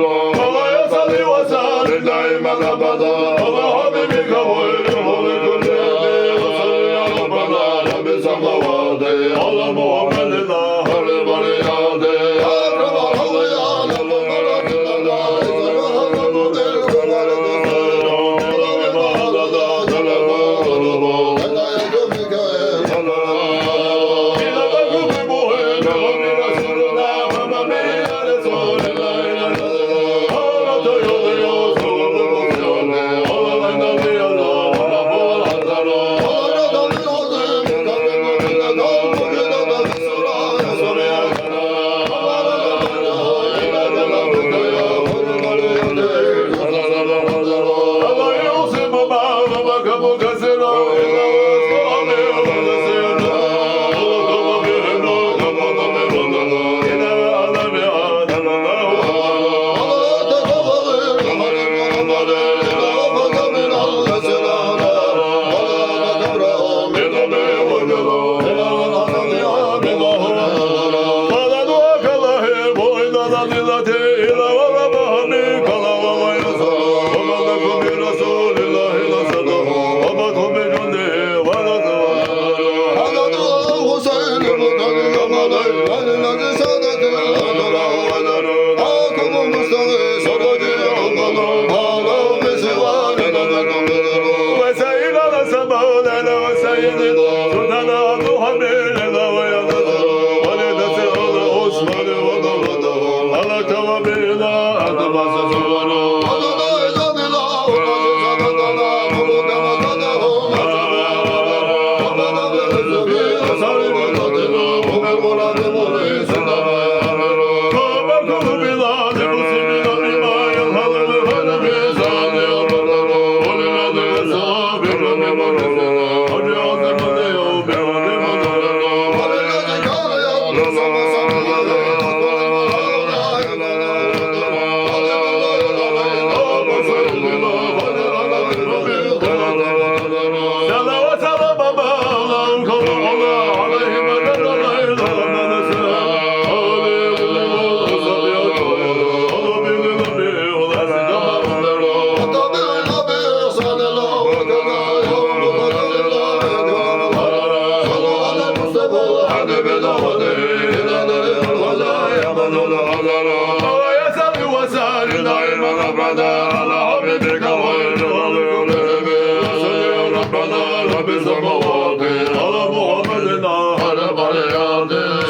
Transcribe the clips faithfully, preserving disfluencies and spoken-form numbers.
اللهم صل وسلم دائما ابدا على حبيبك خير الورى كلهم. صل يا ربنا رب السماوات على محمد خير البريات.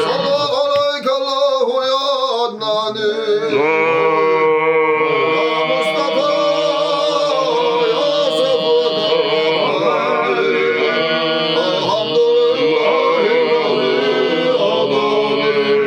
صلى عليك الله يا عدنان. يا مصطفى، يا صفوة الرحمن. الحمد لله رب العالمين.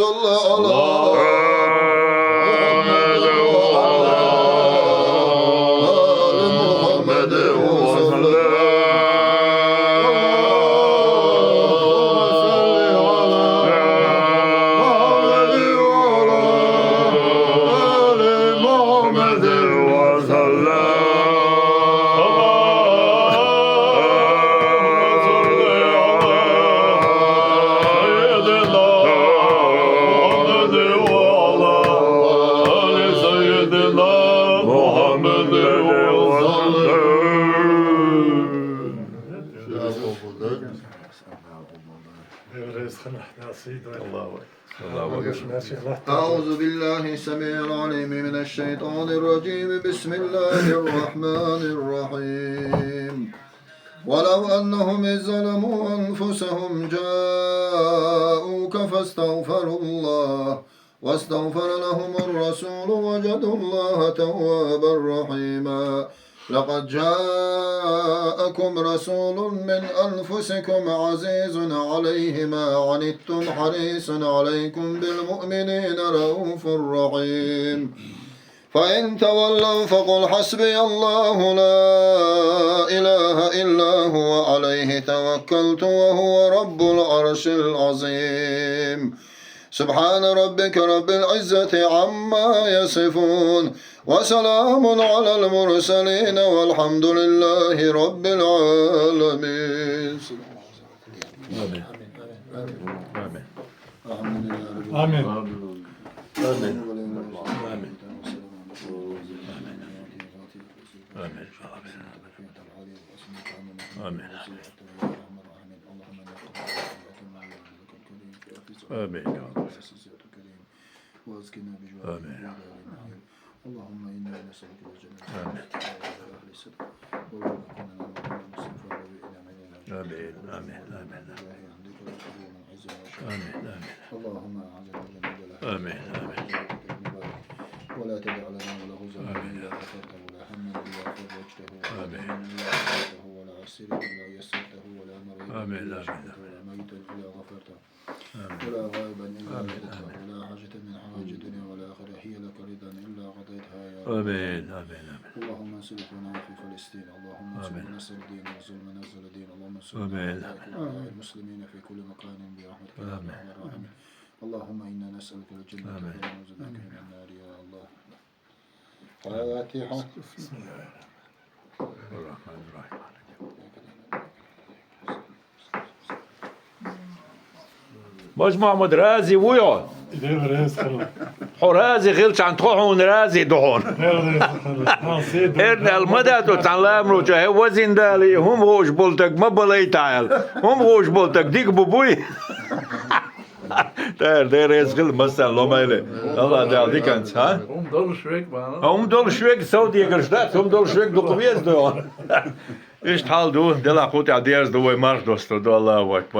صل على محمد وعلى آل محمد وسلم. اللهم صل على محمد وعلى آل محمد وسلم. اللهم صل على سيدنا محمد وعلى آل سيدنا محمد وسلم. أعوذ بالله السميع العليم من الشيطان الرجيم. بسم الله الرحمن الرحيم. ولو أنهم إذ ظلموا أنفسهم جاءوك فاستغفروا الله واستغفر لهم الرسول وجدوا الله توابا رحيما. لقد جاءكم رسول من أنفسكم عزيز عليه ما عنتم حريص عليكم بالمؤمنين رءوف رحيم. فإن تولوا فقل حسبي الله لا إله إلا هو عليه توكلت وهو رب العرش العظيم. سبحان ربك رب العزة عما يصفون وسلام على المرسلين والحمد لله رب العالمين. آمين. آمين. آمين. آمين. آمين. آمين. آمين. آمين. يا رب. وأسكننا بجوارك آمين. في دار النعيم. اللهم إنا نسألك الجنة آمين. وأهل الصدق. اللهم كن لنا وكن للمسلمين والذين آمنوا آمين. آمين. آمين. آمين. آمين. اللهم أعز الإسلام آمين. آمين. اللهم أعز الإسلام والمسلمين. آمين. آمين. ولا تدع لنا ولا هزا آمين. إلا غفرته ولا هما إلا فرجته ولا آمين. دينا إلا قضيته ولا عسيرا إلا يسرته ولا مريضا آمين. إلا آمين. شفيته ولا ميتا إلا غفرته آمين. ولا غائبا إلا آمين. رددته، آمين. ولا حاجة من حوائج الدنيا والآخرة هي لك رضا إلا قضيتها يا رب. آمين. آمين. آمين. اللهم انصر إخواننا في فلسطين، اللهم انصر آمين. من نصر الدين وانصر من نصر الدين، اللهم انصر آمين. أعداء المسلمين في كل مكان برحمتك يا آمين. أرحم الراحمين. اللهم إنا نسألك الجنة آمين. ونعوذ بك من النار يا الله. الفاتحة. بسم الله الرحمن الرحيم. Баш Мухьаммад, рази вуй хьо? Хьо рази хилчхьана тхо хьуна рази ду хьуна. Эрна аьлла ма дац цхьан ламручо, хӀей, везан Дала, хӀума хууш болу стаг ма балайта аьлла. ХӀума хууш болу стаг дика бу буй? ТӀера, Дела реза хила массарна ломайле. АллахӀ Дала диканца, хӀа? ХӀума долуш верг бахьана. ХӀума долуш верг сов дегаш дац, хӀума долуш верг дукха веза ду. Иштта хьал ду, делахь кху тӀехь деза ду вай марх достур ду, АллахӀу акбар.